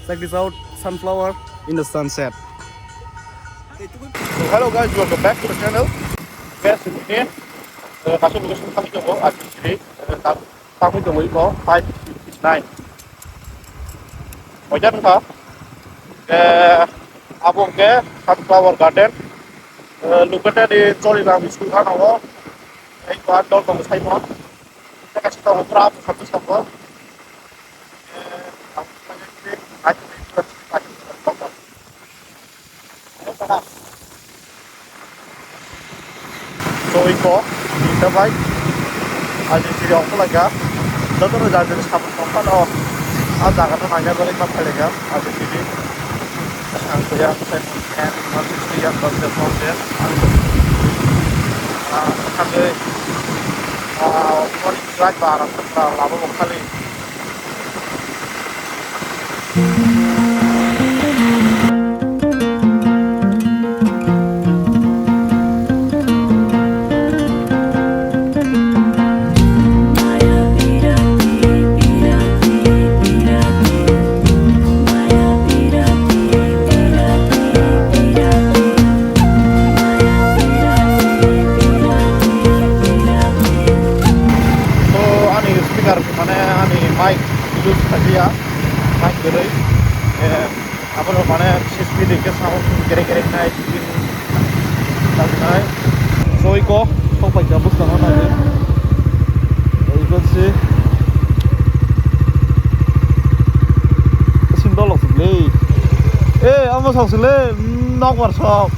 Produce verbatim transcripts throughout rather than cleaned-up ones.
Check this out, sunflower in the sunset. Hello guys, welcome back to the channel. Guys, today, uh, kaisa location thangwi tongo, R C C, uh, thangwi tongo iko five fifty-nine. Oja nungkha, uh, abo ke sunflower garden, uh, located in Choliram school khana o, ei ko dol tongo saimo. Tei kaisa tongo pura bwskango tongo. So iko, ita bai, aji siri ongkha laga, joto no jar jar sabun tongkha no, a jaga no naina bagwi ma phailaiga, aji siri. Ang kuya, ang kuya, ang kuya, ang kuya, ang kuya, ang kuya. Ah, ang kuya. Ah, morning drive ba, ang kuya, lama mo khali. So, ani speaker, mane ani mic use khailiya, mic kwrwi. Eh, Abono mane six feet hingke sound gere gere nai, nai. Soi ko, sok pai ka bwskango nai. Oi ko si. Sim dolo sile. Eh, amo sok sile, nok war sok.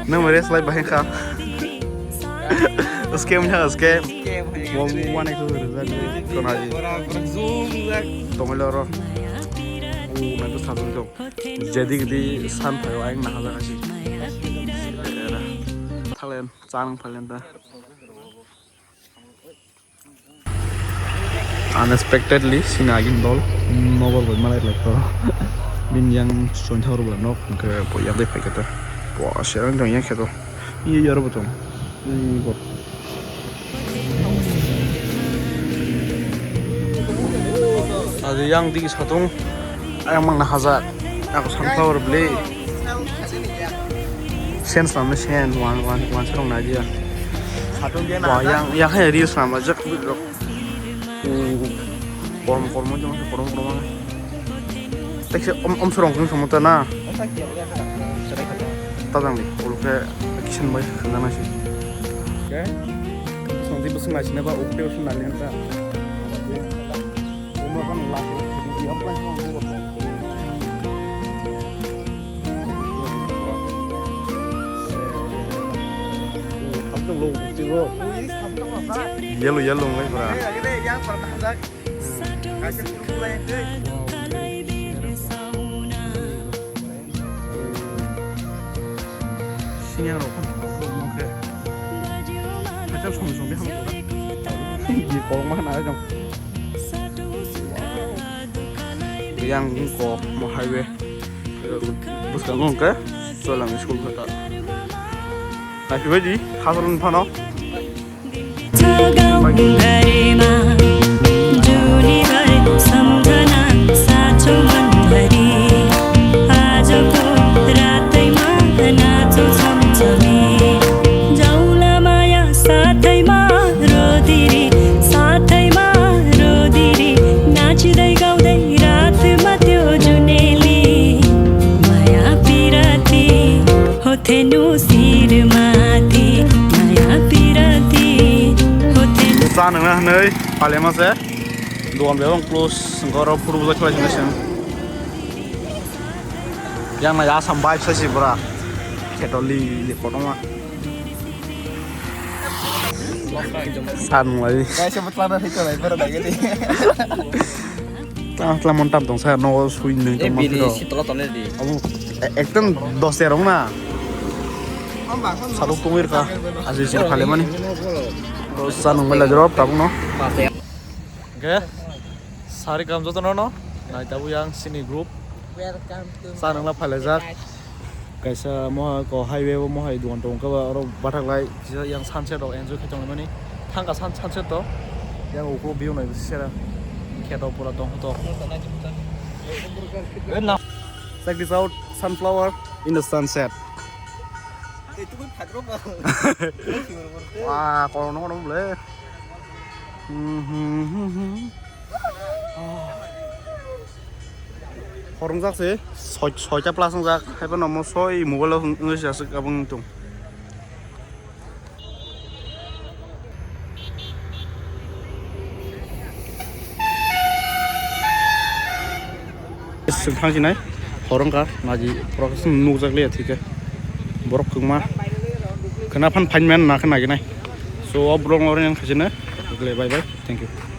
Nang rest lai bahai kha. Scam ha, scam. Wong wane ko rizal. Konaji. Tongmilo ro. U, na to sabun to. Jadi gidi san phayo ayang naha jaga si. Thalen, chang phalen ta. Unexpectedly, sini agin dol, nobor bai malai lai to. Bin yang soin thor bla nok, ke po yang dai phai kata. Po serang jong yang kheto. Iya yar bo tong. Iya bo. Adi yang digi satung, ayang mang na hajar. Ako sunflower beli. Sen sam sen wan wan wan serong na dia. Satung dia na. Wah, yang yang hai reels nama jak bro. Korom korom jong korom korom. Tekse om om serong kung samota na. Tajang di, uluk ke kisan bai khana si. Ke? Song di busung lai sini ba, ukte busung lai anta. Umur kan laki, di om kan song di. Yellow, yellow ngai pura. Senior rok khe. Hachal song song de ham. Di kolong ma na jong. Yang ko mo highway. Bwskango hwnkhe Choilam school phatha. Naiphaibaidi, Khasarung phano. Hothenu sirmati, maya pirati, hothenu. Cha nungna hwnwi palema se. Dogan bebak close, hwnkhe oro photo bwsai khlai sini se. Yang nai Assam vibe sai se bwra. Khetoli le kotorma. San lai. Kaisa bwtla na thik lai bwra nai gani. Tang tang mon tam tong sa, nogo sui nung tong ma bini phiro. Sitolo tole di. Abo, e-, ekdom dos terong na. Saluk tongwi rwkha. Aji sini phalemani. Sa nung bai la jorop tabuk no. Ge. Sari kam joto no no. Nai tabuk yang sini group. Welcome to Sa nangla phalajak. Kaisa mohai ko highway o mohai duan tong kaba oro bathak lai kisa yang sunset rok enjoy khe tongmani. Thangka sun sunset to. Yang uko view nai sera. Kheto pura tong to. Check this out, sunflower in the sunset. Wah, kono kono bole. Hmm, hmm, hmm, hmm. Horong jak se, soi, soita plus jak, haiba nomo soi mobile o wng, wng se aswk abang tong. Swng thang sinai, horong ka, naji, production nuk jak le thike. Borok kwngma, khna phan phain man na khna ginai. So, o borok oro yang khajina, bye bye, thank you.